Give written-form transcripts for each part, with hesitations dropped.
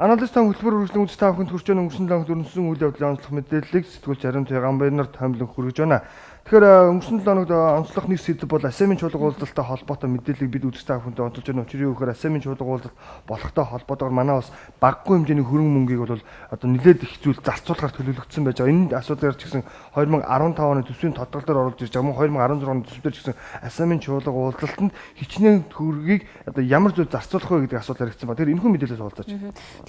Анализ тон хөтөлбөр үргэлжлэн үзэж та бүхэнд хүрч байгаа өнгөрсөн 7 хоногт өрнөсөн үйл явдлын онцлог мэдээллийг сэтгүүлч Ариун Туяа Гамбайнаар томилон хүргэж байна. Тэгэхээр өнгөрсөн 7 хоногт онцлог нэг сэдэв бол АСЕМ-ийн чуулга уулзалттай холбоотой мэдээллийг бид үзэж та бүхэнд онцолж байна. Учир юу гэхээр АСЕМ-ийн чуулга уулзалт болохтой холбоотойгоор манай бас багагүй хэмжээний хөрөнгө мөнгийг бол одоо нэлээд их зүйл зарцуулахар төлөвлөгдсөн байж байгаа. Энэ асуудлаар ч гэсэн 2015 оны төсвийн тодголоор дээр оруулж ирж байгаа. Мөн 2016 оны төсөв дээр ч гэсэн АСЕМ-ийн чуулга уулзалтанд хичнээн төгрөгийг одоо ямар зүйл зарцуулах вэ гэдэг асуудал яригдсан ба. Тэгэхээр энэхүү мэдээлэлээс уулзаач.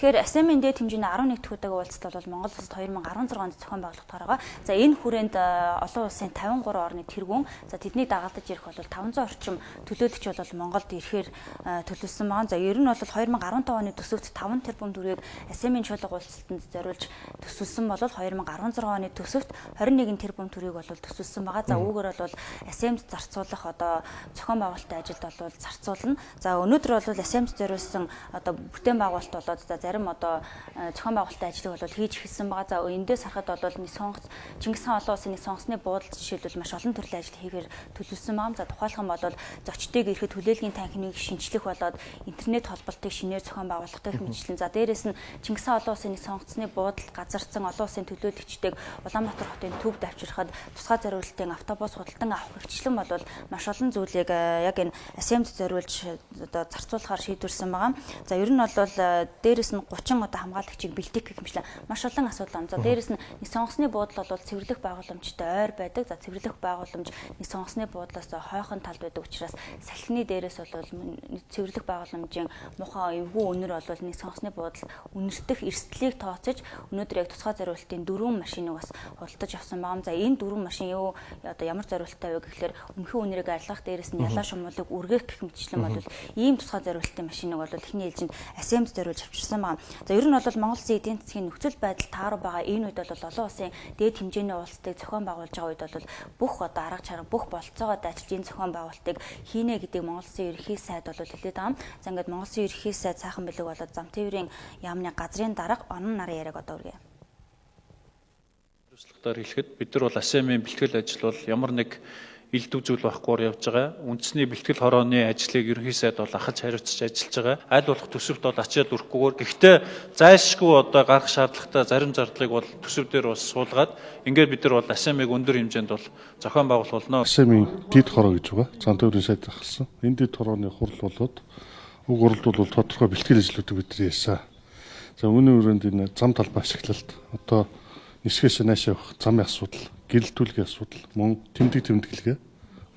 Тэгэхээр АСЕМ-ийн дээд хэмжээний 11 дахь удаагийн уулзалт бол Монгол улсад 2016 онд зохион байгуулагдахаар байгаа. За энэ хүрээнд олон улсын 53 орны тэргүүн, за тэднийг дагалдаж ирэх бол 500 орчим төлөөлөгч бол Монголд ирэхээр төлөвлөсөн байгаа. За ер нь бол 2015 оны төсөвт 5 тэрбум төгрөгийг АСЕМ-ийн чуулга уулзалтанд зориулж төсөвлөсөн бол 2016 оны төсөвт 21 тэрбум төгрөгийг бол төсөвлөсөн байгаа. За үүгээр бол АСЕМ-д зарцуулах одоо зохион байгуулалтын ажилд бол зарцуулна. За өнөөдөр бол АСЕМ-д зориулсан одоо бүтээн байгуулалт болоод за зарим одоо зохион байгуулалтын ажлыг бол хийж эхэлсэн байгаа. За эндээс харахад бол нэг сонгоц Чингис хаан олон улсын нэг сонгоцны буудалд жишээлбэл маш олон төрлийн ажил хийхээр төлөвлөсөн байгаа. За тухайлах юм бол зочдыг ирэхэд хүлээлгийн танхимыг шинчлэх болоод интернет холболтыг шинээр зохион байгуулах гэх мэтчлэн. За дээрэс нь Чингис хаан олон улсын нэг сонгоцны буудалд газарцсан олон улсын төлөөлөгчдийг Улаанбаатар хотын төвд авчирхад тусгай зориултын автобус худалдан авах гэрчлэн бол маш олон зүйлийг яг энэ АСЕМ-д зориулж одоо зарцуулахаар шийдвэрсэн байгаа. За ер нь бол дээрэс нь 30 одоо хамгаалагчийг бэлтгэх гэх мэтлэн маш олон асуудал. За дээрэс нь нэг сонгоцны буудал бол цэвэрлэх байгууламжтай ойр байдаг. За цэвэрлэх байгууламж нэг сонгоцны буудлаас хойхон талд байдаг учраас салхины дээрээс бол цэвэрлэх байгууламжийн муухай эвгүй үнэр бол нэг сонгоцны буудал үнэртэх эрсдлийг тооцож өнөөдөр яг тусгай зориултын 4 машиныг бас худалдаж авсан байгаа. За энэ 4 машин юу одоо ямар зориулттай вэ гэхлээр өмхөн үнэрийг арилгах, дээрэс нь ялаа шумуулыг үргэх гэх мэтчлэн бол ийм тусгай зориултын машиныг бол эхний ээлжинд АСЕМ-д зориулж авчирсан байгаа. За ер нь бол Монгол улсын эдийн засгийн нөхцөл байдал тааруу байгаа энэ үед бол олон улсын дээд хэмжээний уулзалтыг зохион байгуулж байгаа үед бол бүх одоо арга чарга бүх болцоогоо дайчилж энэ зохион байгуулалтыг хийнэ гэдэг Монгол улсын ерөнхий сайд бол хэлээд байгаа. За ингээд Монгол улсын ерөнхий сайд сайхан бэлэг болоод зам тээврийн яамны газрын дарга Онон нарын яриаг одоо үргэе. Хариуцлагатаар хэлэхэд бид нар бол АСЕМ-ийн бэлтгэл ажил бол ямар нэг элдв зүйл байхгүйгээр явж байгаа. Үндэсний бэлтгэл хорооны ажлыг ерөнхий сайд бол ахаж хариуцж ажиллаж байгаа. Аль болох төсөвт бол ачаал өрөхгүйгээр, гэхдээ зайлшгүй одоо гарах шаардлагатай зарим зардлыг бол төсөв дээр бас суулгаад ингээд бид нар бол АСЕМ-ыг өндөр хэмжээнд бол зохион байгуулах болно. АСЕМ-ийн дэд хороо гэж байгаа. Зам тээврийн сайд ахалсан. Энэ дэд хорооны хурал болоод уг уралд бол тодорхой бэлтгэл ажлуудыг бид нар ярьсан. За үүний өрөөнд энэ зам талбай ашиглалт, одоо нисгээс нааш явах замын асуудал, гэрэлтүүлгийн асуудал, мөн тэмдэг тэмдэглэгээ,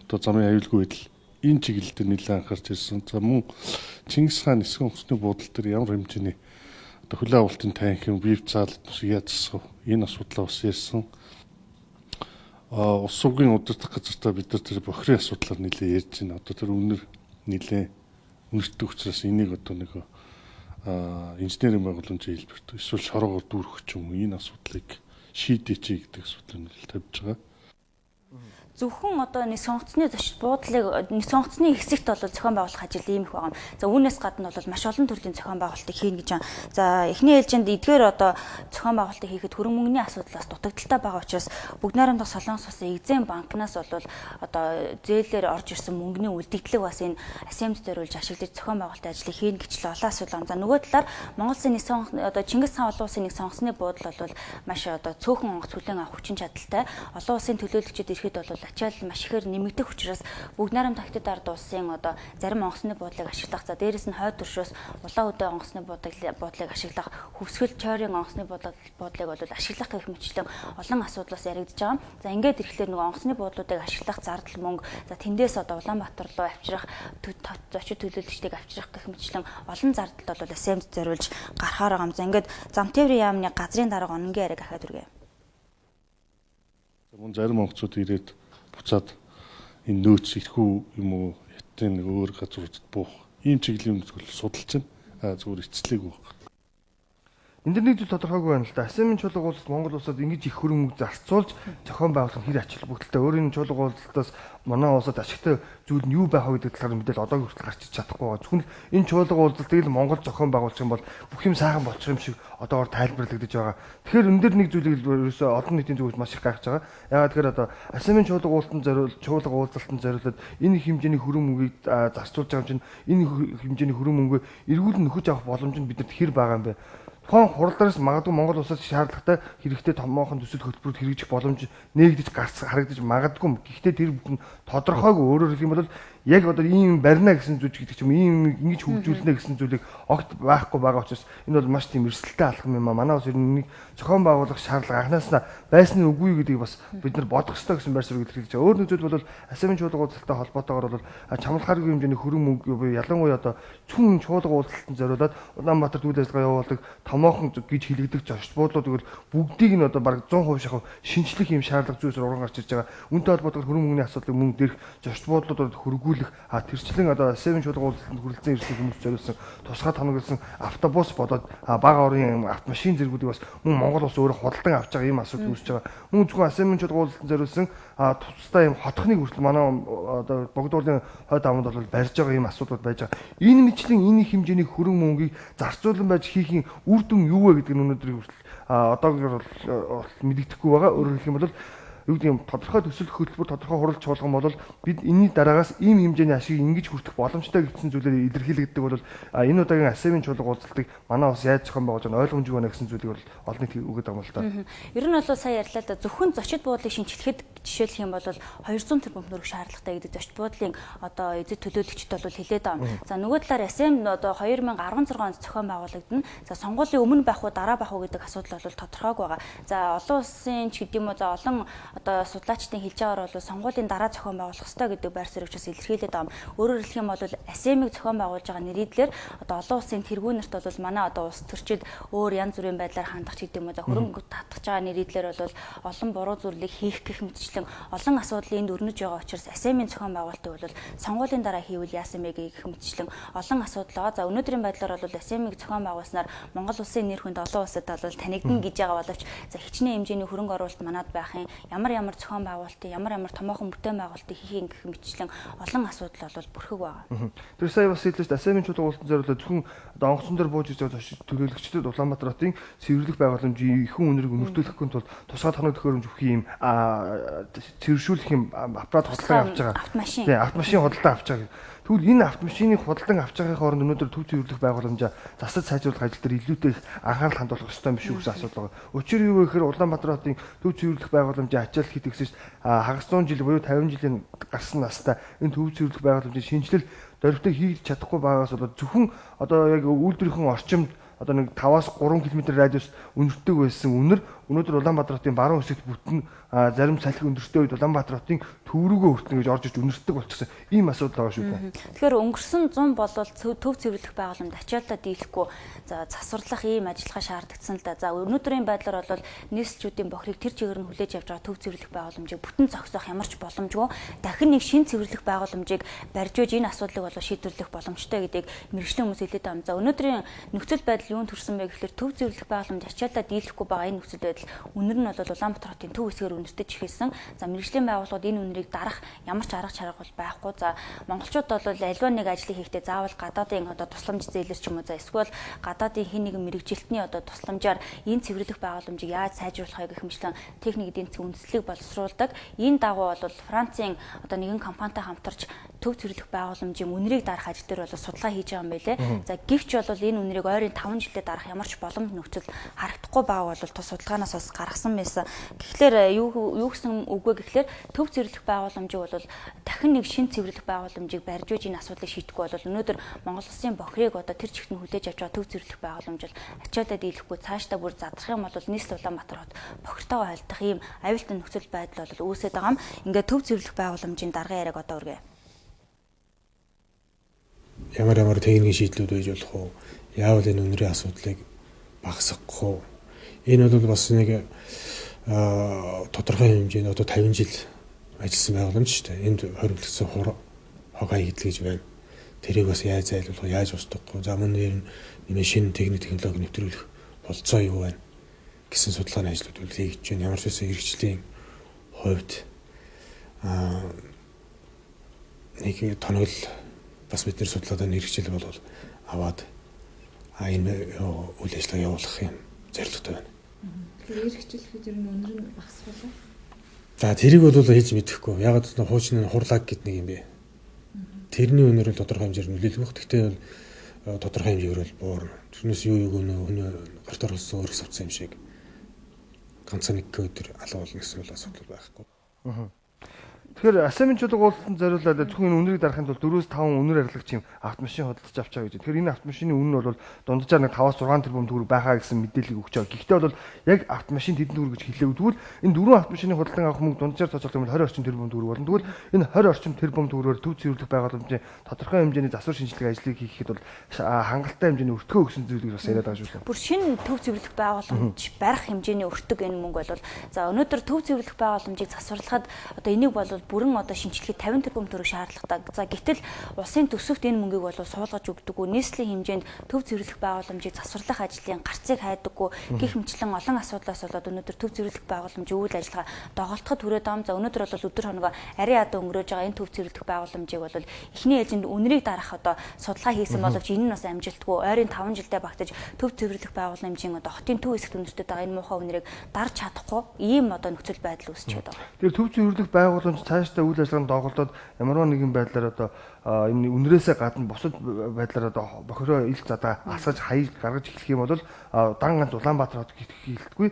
одоо замын аюулгүй байдал энэ чиглэл дээр нэлээд анхаарч ирсэн. За мөн Чингис хаан нисгэн онгоцны буудал дээр ямар хэмжээний одоо хүлээн авалтын танхим, бие заалт яаж засах вэ? Энэ асуудлаа бас ярьсан. Улс угийн удирдах газартаа бид нар тэр бохирын асуудлаар нэлээд ярьж байна. Одоо тэр үнэр нэлээд үнэртдэг учраас энийг одоо нэг инженерийн байгууламжийн хэлбэрт эсвэл шороогоор дүүргэх ч юм уу энэ асуудлыг шийдээч гэдэг асуудлыг нэлээд тавьж байгаа. Зөвхөн одоо нэг сонгоцны зочид буудлыг нэг сонгоцны хэсэгт бол зохион байгуулах ажил ийм их байгаа юм. За үүнээс гадна бол маш олон төрлийн зохион байгуулалтыг хийнэ гэж байна. За эхний ээлжинд эдгээр одоо зохион байгуулалтыг хийхэд хөрөнгө мөнгөний асуудал бас дутагдaltaй байгаа учраас Бүгд найрамдах Солонгос улсын Экзем банкнаас бол одоо зээлээр орж ирсэн мөнгөний үлдэгдлийг бас энэ АСЕМ-д зориулж ашиглаж зохион байгуулалтын ажлыг хийнэ гэж л олон асуудал байна. За нөгөө талаар Монгол улсын нэг одоо Чингис хаан олон улсын нэг сонгоцны буудал бол маш одоо цөөхөн онгоц хүлээн авах хүчин чадалтай. Олон улсын төлөөлөгчид ирэхэд бол ачаал маш ихээр нэмэгдэх учраас Бүгд найрамдах Хятад ард улсын одоо зарим онгоцны буудлыг ашиглах, за дээрэс нь хойд төршөөс улаан үдэ онгоцны буудлыг ашиглах, хөвсгөл чойрын онгоцны буудлыг бол ашиглах гэх мэтчлэн олон асуудлаас яригдж байгаа. За ингээд ирэхлээр нөгөө онгоцны буудлуудыг ашиглах зардал мөнгө, за тэндээс одоо Улаанбаатар руу авчрах, зочид төлөөлөгчдийг авчрах гэх мэтчлэн олон зардалд бол АСЕМ-д зориулж гарахаар байгаа юм. За ингээд зам тээврийн яамны газрын дарга Ононгийн яриаг ахаад үргэе. Мөн зарим онгоцууд ирээд буцаад энэ нөөц ирэхүү юм уу хятадын нэг өөр газруудад буух ийм чиглэлийн зүйл судалж байна. Зүгээр эцэслээгүй байна. Энд дэр нэг зүйл тодорхойгүй байна л да. АСЕМ-ийн чуулга уулзалт Монгол улсад ингэж их хөрөнгө мөнгө зарцуулж зохион байгуулах нь хэр ач холбогдолтой. Өөрийн чуулга уулзалтаас манай улсад ашигтай зүйл нь юу байх вэ гэдэг талаар мэдээлэл одоогийн хүртэл гарч ич чадахгүй байгаа. Зөвхөн л энэ чуулга уулзалтыг л Монгол зохион байгуулчих юм бол бүх юм сайхан болчих юм шиг одоогор тайлбарлагдаж байгаа. Тэгэхээр энэ дэр нэг зүйлийг ерөөсөө олон нийтийн зүгээс маш их гайхаж байгаа. Яагаад тэгэхээр одоо АСЕМ-ийн чуулга уулзалтанд зориул чуулга уулзалтанд зориулаад энэ хэмжээний хөрөнгө мөнгийг зарцуулж байгаа юм чинь энэ хэмжээний хөрөнгө мөнгөө эргүүлэн нөхөж авах боломж нь бидэнд хэр байгаа юм бэ? Тухайн хурлаараас магадгүй Монгол улсад шаардлагатай хэрэгтэй томоохон төсөл хөтөлбөрүүд хэрэгжих боломж нээгдэж гарц харагдаж магадгүй. Гэхдээ тэр бүхэн тодорхойгүй. Өөрөөр хэлэх юм бол яг одоо ийм барина гэсэн зүйл гэдэг ч юм ийм ингэж хөгжүүлнэ гэсэн зүйлийг огт байхгүй байгаа учраас энэ бол маш тийм эрсдэлтэй алхам юм а. Манай улс ер нь нэг зохион байгуулах шаардлага анханаас нь байсан нь үгүй гэдгийг бас бид нар бодох ёстой гэсэн байр суурийг илэрхийлж байгаа. Өөр нэг зүйл бол АСЕМ-ийн чуулга уулзалттай холбоотойгоор бол чамлахааргүй хэмжээний хөрөнгө мөнгө буюу ялангуяа одоо цүн чуулга уулзалтанд зориулаад Улаанбаатарт үйл ажиллагаа явуулдаг томоохон гэж хэлэгдэх зочд буудлуудыг бол бүгдийг нь одоо бараг 100% шахав шинжлэх юм шаардлага зүйлс урган гарч ирж байгаа. Үүнтэй холбоотойгоор хөрөнгө мөнгөний асуудлыг мөн дээрх зочд буудлуудад хөргүүлэх тэрчлэн одоо АСЕМ-ийн чуулга уулзалтанд хүрэлцэн ирсэн хүмүүс зориулсан тусгай тоноглосон автобус болоод бага орын автомашин зэргүүдийг бас мөн Монгол улс өөрөө худалдан авч байгаа ийм асуудал үүсэж байгаа. Мөн зөвхөн АСЕМ-ийн чуулга уулзалтанд зориулсан тусдаа ийм хотхныг хүртэл манай одоо Богдуулын хойд амд бол барьж байгаа ийм асуудлууд байж байгаа. Энэ мэтлэн энэ их хэмжээний хөрөнгө мөнгийг зарцуулан байж хийхийн үр дүн юу вэ гэдэг нь өнөөдрийг хүртэл одоогоор бол мэдэгдэхгүй байгаа. Өөрөөр хэлэх юм бол юу гэдэг юм тодорхой төсөл хөтөлбөр тодорхой хурал чуулган бол бид энэний дараагаас ийм хэмжээний ашиг ингэж хүртэх боломжтой гэсэн зүйлээр илэрхийлэгддэг бол энэ удаагийн АСЕМ-ийн чуулга уулзалтыг манай улс яаж зохион байгуулж байгаа ойлгомжгүй байна гэсэн зүйлийг бол олон нийт үгээд байгаа юм л та. Ер нь бол сая ярьлаа л да, зөвхөн зочид буудлыг шинчлэхэд жишээлх юм бол 200 тэрбум төгрөг шаардлагатай гэдэг зочид буудлын одоо эзэд төлөөлөгчд бол хэлээд байгаа. За нөгөө талаар АСЕМ одоо 2016 онд зохион байгуулагдана. За сонгуулийн өмнө байх уу дараа байх уу гэдэг асуудал бол тодорхойгүй байгаа. За олон улсын ч гэдэг юм уу, за олон одоо судлаачдын хэлж байгаагаар бол сонгуулийн дараа зохион байгуулах ёстой гэдэг байр суурийг бас илэрхийлээд байгаа юм. Өөрөөр хэлэх юм бол АСЕМ-ийг зохион байгуулж байгаа нэрийдлэр одоо олон улсын тэргүүнэрт бол манай одоо улс төрчид өөр янз бүрийн байдлаар хандах ч гэдэг юм уу, за хөрөнгө татгаж байгаа нэрийдлэр бол олон буруу зүйлийг хийх гэх мэтчлэн олон асуудал энд өрнөж байгаа учраас АСЕМ-ийн зохион байгуулалтыг бол сонгуулийн дараа хийвэл яасан бэ гэх мэтчлэн олон асуудал байгаа. За өнөөдрийн байдлаар бол АСЕМ-ийг зохион байгуулснаар Монгол улсын нэр хүнд олон улсад бол танигдана гэж байгаа боловч за хичнээн хэмжээний хөрөнгө оруулалт манад байх юм, ямар зохион байгуулалтыг, ямар томоохон бүтээн байгуулалтыг хийх юм гэх мэтчлэн олон асуудал бол бүрхэг байгаа. Тэр сая бас хэллээ шүү дээ. АСЕМ-ийн чуулга уулзалтанд зориулаад зөвхөн одоо онгоцон дээр бууж ирж байгаа төлөөлөгчдөд Улаанбаатар хотын цэвэрлэх байгууламжийн ихэн үнэрийг өнөртүүлэхгүй тулд тусгай тоног төхөөрөмж өгөх юм цэвэршүүлэх юм аппарат худалдан авч байгаа. Автомашин. Тийм, автомашин худалдан авч байгаа. Тэгвэл энэ автомашиныг худалдан авч байгаагийн хооронд өнөөдөр төв цэвэрлэх байгууламжаа засаж сайжруулах ажил дээр илүүтэй их анхаарал хандуулах ёстой юм биш үү гэсэн асуудал байгаа. Учир юу вэ гэхээр Улаанбаатар хотын төв цэвэрлэх байгууламжийн ачаал хийх гэсэн хагас 100 жил буюу 50 жилийн гарсан настай энэ төв цэвэрлэх байгууламжийн шинжилэл дөрвтэй хийж чадахгүй байгаагаас болоод зөвхөн одоо яг үйлдвэрийн орчимд одоо нэг 5-аас 3 км радиус өнөртөг байсан үнэр өнөөдөр Улаанбаатар хотын баруун хэсэгт бүтэн зарим салхи өндөртэй үед Улаанбаатар хотын төв рүүгээ хүртэн гэж орж иж өнөртөг болчихсон ийм асуудал байгаа шүү дээ. Тэгэхээр өнгөрсөн 100 болол төв цэвэрлэх байгууламжид ачаалдаа дийлэхгүй за засварлах ийм ажиллагаа шаардагдсан л да. За өнөөдрийн байдлаар бол нийслэлчүүдийн бохирыг тэр чигээр нь хүлээж авч байгаа төв цэвэрлэх байгууламжийг бүтэн зогсоох ямар ч боломжгүй. Дахин нэг шин цэвэрлэх байгууламжийг барьж үж энэ асуудлыг бол шийдвэрлэх боломжтой гэдгийг мэргэжлийн хүмүүс хэлээд байгаа юм. За өнөөдрийн нөхцөл байдал юунд төрсэн бэ гэхлээр төв цэвэрлэх байгууламж ачаалдаа дийлэхгүй байгаа энэ нөхцөл байдал үнэр нь бол Улаанбаатар хотын төв хэсгээр үнэртэж эхэлсэн. За мэргэжлийн байгууллагууд энэ үнэрийг дарах ямар ч арга чарга бол байхгүй. За монголчууд бол альва нэг ажлыг хийхдээ заавал гадаадын одоо тусламж зээлэр ч юм уу, за эсвэл гадаадын хин нэгэн мэргэжилтний одоо тусламжаар энэ цэвэрлэх байгууламжийг яаж сайжруулах вэ гэх мэтлэн техник эдийн засгийн үндэслэлийг боловсруулдаг. Энэ дагуу бол Францын одоо нэгэн компанитай хамтарч төв цэвэрлэх байгууламжийн үнэрийг дарах ажил дээр бол судалгаа хийж байгаа юм байлээ. За гэвч бол энэ үнэрийг ойрын 5 жилдээ дарах ямар ч боломж нөхцөл харагдахгүй байгаа бол тус судалгаанаас бас гаргасан байсан. Тэгэхээр юу гэсэн үг вэ гэхлээр төв цэвэрлэх байгууламжийг бол дахин нэг шин цэвэрлэх байгууламжийг барьж үж энэ асуудлыг шийдэхгүй бол өнөөдөр Монгол улсын бохирыг одоо тэр чигт нь хүлээж авч байгаа төв цэвэрлэх байгууламж бол ачаалаа дийлэхгүй цаашдаа бүр задрах юм бол нийслэл Улаанбаатар хот бохиртойгоо холдох ийм аюултай нөхцөл байдал бол үүсээд байгаа юм. Ингээд төв цэвэрлэх байгууламжийн даргын яриаг одоо үргээ. Ямар техникийн шийдлүүд байж болох уу? Яавал энэ үнэрийн асуудлыг багасгах уу? Энэ бол бас нэг тодорхой хэмжээнд одоо 50 жил ажилласан байгууламж шүү дээ. Энд хоримтлагдсан хог хаягдл гэж байна. Тэрийг бас яаж зайлуулах, яаж устгах вэ? За мөн нэр нэмээ шинэ техник технологи нэвтрүүлэх болцоо юу байна гэсэн судалгааны ажлууд бол хийгдэж байна. Ямар ч байсан хэрэгжлийн хувьд нэг тоног бас бид нэр судалгааны хэрэгжил бол аваад энэ үйл ажиллагаа явуулах юм зорилготой байна. Тэгэхээр хэрэгжүүлэхэд ер нь үнэр нь багасах уу? За тэрийг бол хийж мэдэхгүй. Ягаад гэвэл хуучин хурлаг гэдэг нэг юм бэ. Тэрний үнэр бол тодорхой хэмжээр нөлөөлөх. Гэхдээ бол Тодорхой хэмжээгээр бол буурна. Тэрнээс юу юуг нөө хүний гарт орсон өрх савцсан юм шиг ганцхан нэг өдөр алга болно гэсэн бол асуудал байхгүй. Тэгэхээр АСЕМ-ийн чуулга уулзалтанд зориулаад зөвхөн энэ үнэрийг дарахын тулд 4-5 үнэр арилгагч юм автомашин худалдаж авчаа гэж. Тэгэхээр энэ автомашины үнэ нь бол дунджаар нэг 5-6 тэрбум төгрөг байхаа гэсэн мэдээллийг өгч байгаа. Гэхдээ бол яг автомашин тэдэн төгрөг гэж хэлээгүй. Тэгвэл энэ дөрвөн автомашины худалдан авах мөнгө дунджаар тооцоолох юм бол 20 орчим тэрбум төгрөг болно. Тэгвэл энэ 20 орчим тэрбум төгрөгөөр төв цэвэрлэх байгууламжийн тодорхой хэмжээний засвар шинжилгээ ажлыг хийхэд бол хангалттай хэмжээний өртгөө өгсөн зүйлийг бас яриад байгаа шүү дээ. Бүр шинэ төв цэвэрлэх байгууламж барих хэмжээний өртөг энэ мөнгө бол за өнөөдөр төв цэвэрлэх байгууламжийг засварлахад одоо энийг бол бүрэн одоо шинжилгээ 50 тэрбум төгрөг шаардлагатай. За гэтэл улсын төсөвт энэ мөнгийг бол суулгаж өгдөггүй. Нийслэлийн хэмжээнд төв цэвэрлэх байгууламжийг засварлах ажлын гарцыг хайдаггүй гэх мэтчлэн олон асуудлаас болоод өнөөдөр төв цэвэрлэх байгууламжийн үйл ажиллагаа доголдоход хүрээд байгаа юм. За өнөөдөр бол өдөр хоногоо арийн адуу өнгөрөөж байгаа энэ төв цэвэрлэх байгууламжийг бол эхний ээлжинд үнэрийг дарах одоо судалгаа хийсэн боловч энэ нь бас амжилтгүй. Ойрын 5 жилдээ багтаж төв цэвэрлэх байгууламжийн одоо хотын төв хэсэгт үнэртэд байгаа энэ муухай үнэрийг дарж чадахгүй ийм одоо нөхцөл байдал үүсчихэд байгаа. Тэгэхээр төв цэвэрлэх байгууламж цаашдаа үйл ажиллагаанд доголдоод ямарваа нэгэн байдлаар одоо энэ үнрээсээ гадна бусад байдлаар одоо бохироо ил задаа асгаж хаяж гаргаж эхлэх юм бол дан ганц Улаанбаатар хот хэлтгүй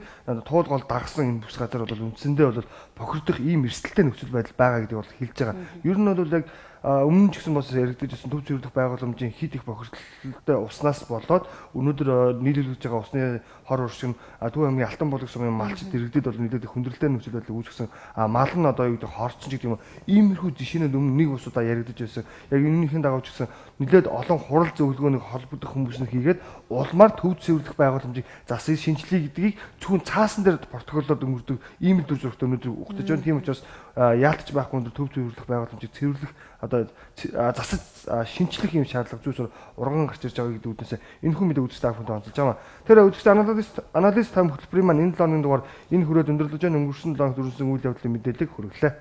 туул гол дагсан энэ бүс газар бол үндсэндээ бол бохирдох ийм эрсдэлтэй нөхцөл байдал байгаа гэдгийг бол хэлж байгаа. Ер нь бол яг өмнө нь ч гэсэн бас яригдаж байсан төв цэвэрлэх байгууламжийн хит их бохирдолтой уснаас болоод өнөөдөр нийлүүлж байгаа усны хор уршиг нь Төв аймгийн Алтан булаг сумын малчид иргэдэд бол нэлээд их хүндрэлтэй нөхцөл байдлыг үүсгэсэн. Мал нь одоо юу гэдэг хорцсон ч гэдэг юм уу. Иймэрхүү жишээнүүд өмнө нэг ус удаа яригдаж байсан. Яг энэнийхэн дагуу ч гэсэн нэлээд олон хурал зөвлөгөөнийг холбогдох хүмүүс нь хийгээд улмаар төв цэвэрлэх байгууламжийг засыг шинжилгээ гэдгийг зөвхөн цаасан дээр протоколлоод өнгөрдөг ийм л дүр зурагт өнөөдөр ухтаж байна. Тийм учраас яалтч байхгүй өндөр төв цэвэрлэх байгууламжийг цэвэрлэх одоо засаж шинчлэх юм шаардлага зүйсээр урган гарч ирж байгаа гэдэг үднэсээ энэ хүн мэдээ үзэгч та бүхэнд онцолж байгаа. Тэр үзэгч аналист там хөтөлбөрийн маань энэ 7 хоногийн дугаар энэ хүрээд өндөрлөж байгаа. Өнгөрсөн 7 хоногт өрнөсөн үйл явдлын мэдээллийг хүргэлээ.